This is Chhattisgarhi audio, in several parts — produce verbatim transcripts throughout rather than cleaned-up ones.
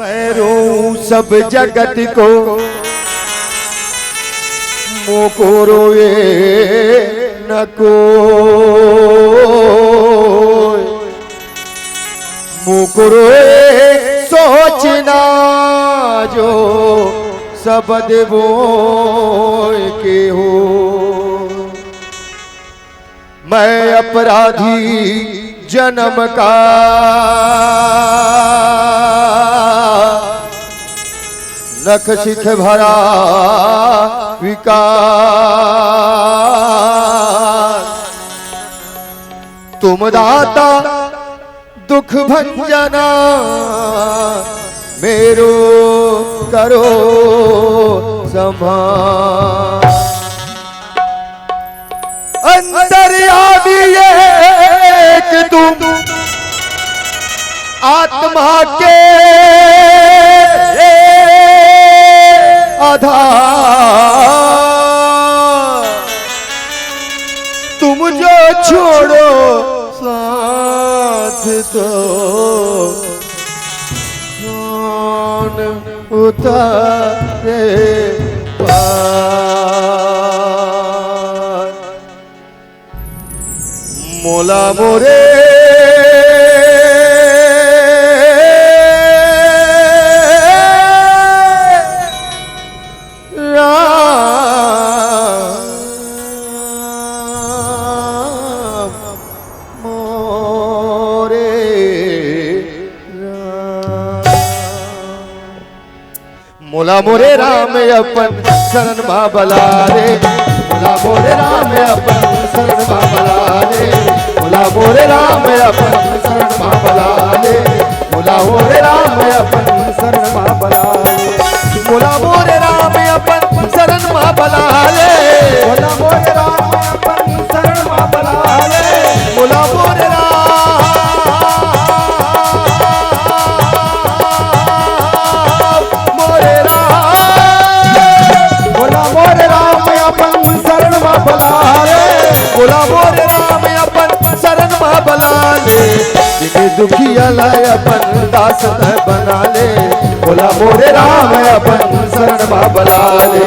मैं रोऊं सब जगत को, मोको रोए न को। मोको रोए सोचना जो सबद बोए के हो। मैं अपराधी जन्म का, नख शिख भरा विकार। तुम दाता दुख भंजना, मेरो करो संभाल। अंतर्यामी एक तुम आत्मा के आधार, तुम जो छोड़ो साथ तो कौन उतारे पार। मोला मोरे राम, मोरे राम। मोला मोरे राम अपन शरण मा बला ले। मोला मोरे राम अपन शरण मा बला ले। मोला मोरे राम अपन शरण मा बला ले। मोला मोरे राम अपन शरण मा बला ले। मोला मोरे राम अपन शरण मा बला ले। मोला मोरे राम अपन शरण मा बला ले। मोला मोरे राम, मोरे राम। मोला मोरे राम अपन शरण मा बला ले। मोला मोरे राम अपन शरण मा बला ले। जिने दुखिया ला अपन दास तैं बना ले। मोला मोरे राम अपन शरण मा बला ले।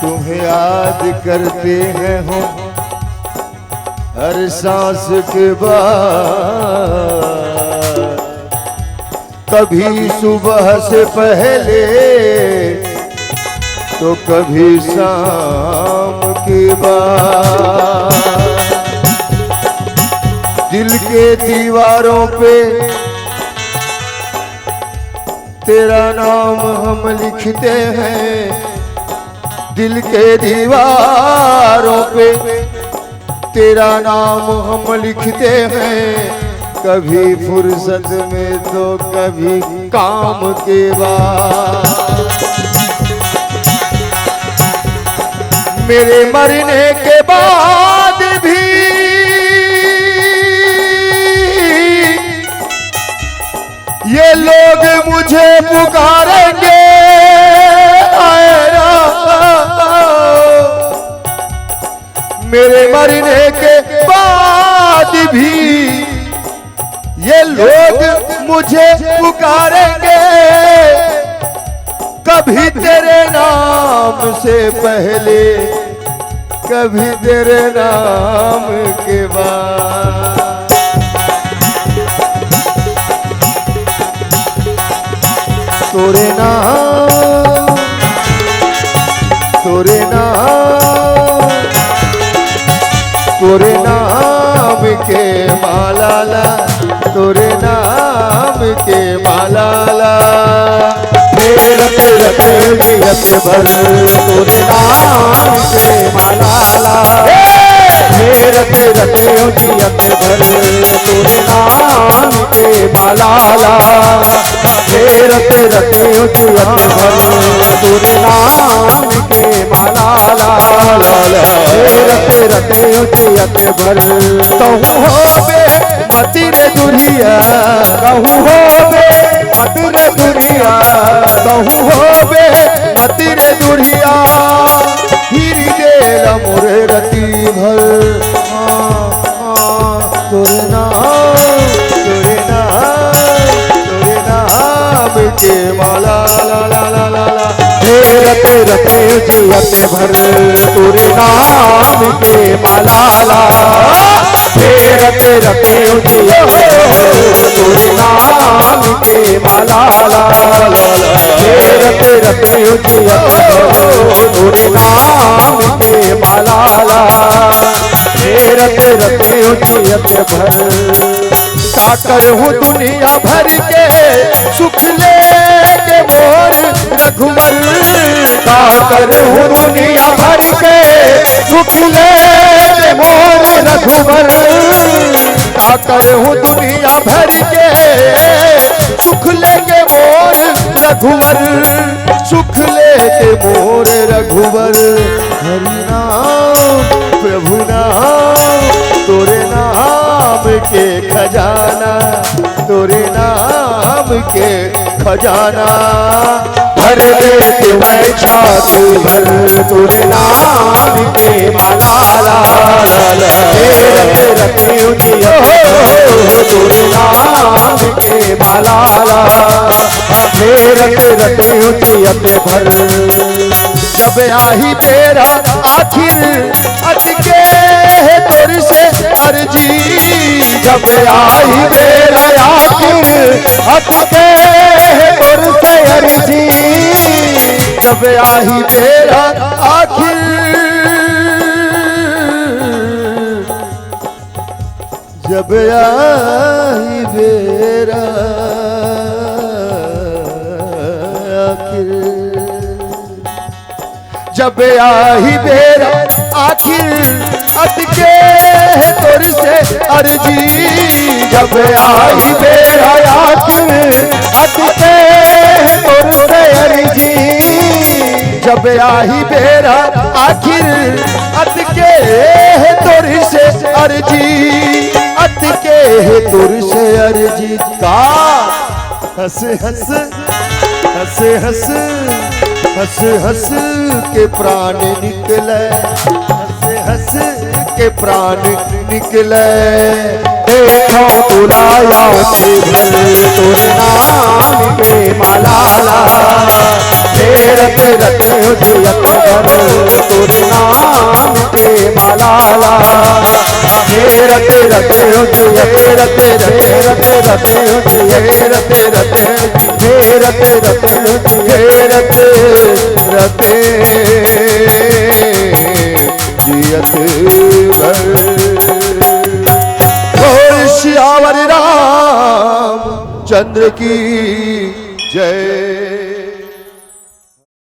तुम्हें याद करते हैं हम हर सांस के बाद, कभी सुबह से पहले तो कभी शाम के बाद। दिल के दीवारों पे तेरा नाम हम लिखते हैं, दिल के दीवारों पे तेरा नाम हम लिखते हैं, कभी फुर्सत में तो कभी काम के बाद। मेरे मरने के बाद भी ये लोग मुझे पुकारेंगे, आए राम। मेरे मरने के बाद भी ये लोग मुझे पुकारेंगे, कभी तेरे नाम से पहले, कभी तेरे नाम के बाद। तोरे नाम, तोरे नाम, तोरे नाम के माला ला, तोरे नाम के माला ला। फेरत रते जियत भर तोरे नाम के माला ला। फेरत रते जियत भर तोरे नाम के माला ला। फेरत रते जियत भर तोरे नाम के माला ला। फेरत रते जियत भर। कहूँ होबे मति रे दुरिहा, कहूँ होबे मति रे दुरिहा, कहूँ होबे दुरिहा, हृदय ला मोर रति भर। हाँ, हाँ, तोरे नाम, तोरे नाम, तोरे नाम के माला, ला, ला, ला, ला, ला। फेरत रते जियत भर तोरे नाम के माला ला। फेरत रते जियत भर तोरे नाम के माला ला। फेरत रते जियत भर तोरे नाम के माला ला। फेरत रते जियत भर। का करहूँ दुनिया भर के सुख लेके मोर रघुवर। का करहूँ दुनिया भर के सुख लेके मोर रघुवर। का करहूँ दुनिया भर के सुख लेके मोर रघुवर। सुख लेके मोर रघुवर। हरि नाम प्रभु नाम, तोरे नाम के खजाना, तोरे नाम के खजाना। भर देते मैं छाती भर तोरे नाम के माला ला। फेरत रते जियत भर तोरे नाम के माला ला। फेरत रते जियत भर। जब आही बेरा आखिर अटके है तोर से अर्जी। जब आही बेरा आखिर अटके है तोर से अर्जी। जब आही बेरा आखिर, जब आही बेरा आखिर, जब आही बेरा आखिर अटके है तोर से अर्जी। जब आही बेरा आखिर अटके है तोर से अर्जी। जब आही बेरा आखिर अटके है तोर से अर्जी। अटके है तोर से अर्जी। का हंस हंस, हंस हंस, हंस हंस के प्राण निकले, हंस हंस के प्राण निकले। देखो बुलाया थे भर तोरे नाम के माला ला। फेरत रते जियत भर तोरे नाम के माला ला। फेरत रते जियत, फेरत रते, फेरत रते, फेरत रते, फेरत रते, फेरत रते जियत भर। बोल सियावर रामचंद्र की जय।